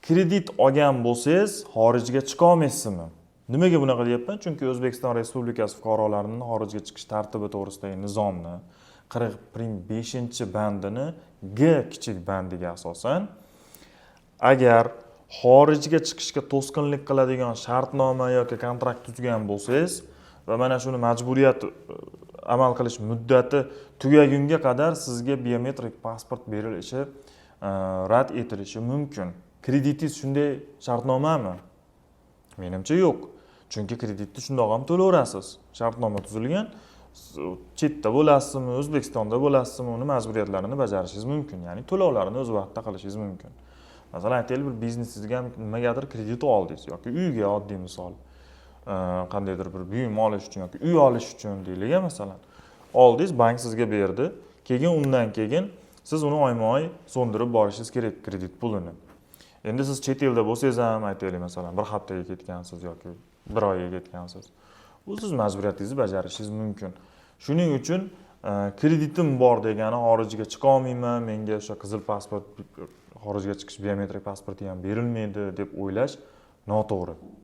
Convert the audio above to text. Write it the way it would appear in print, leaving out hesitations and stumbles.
Kredit olgan bo'lsangiz, xorijga chiqa olmaysizmi? Nimaga bunaqa deyapman? Chunki O'zbekiston Respublikasi fuqarolarining xorijga chiqish tartibi to'g'risidagi nizomni 40 prim 5-bandini g kichik bandiga asosan, agar xorijga chiqishga to'sqinlik qiladigan shartnoma yoki kontrakt tuzgan bo'lsangiz va mana shuni majburiyat amal qilish muddati tugagunga qadar sizga biometrik pasport berilishi rad etilishi mumkin. Kreditingiz shunday shartnomami? Menimcha, yo'q, chunki kreditni shundoq ham to'layverasiz. Shartnoma tuzilgan, chetda bo'lasizmi, O'zbekistonda bo'lasizmi, uni majburiyatlarini bajarishingiz mumkin, ya'ni to'lovlarni o'z vaqtida qilishingiz mumkin. Masalan, aytaylik, bir biznesingizga ham nimagadir kredit oldingiz yoki uyga, oddiy misol, qandaydir bir buyum olish uchun yoki uy olish uchun deylik, masalan, oldingiz, bank sizga berdi, keyin undan keyin siz uni oyma oy so'ndirib borishingiz kerak kredit pulini. Endi siz chet elda bo'lsangiz ham, aytaylik, masalan, bir haftaga ketgansiz yoki bir oyga ketgansiz, u siz majburiyatingizni bajarishingiz mumkin. Shuning uchun kreditim bor degani xorijga chiqa olmayman, menga o'sha qizil pasport, xorijga chiqish biometrik pasporti ham berilmaydi deb o'ylash noto'g'ri.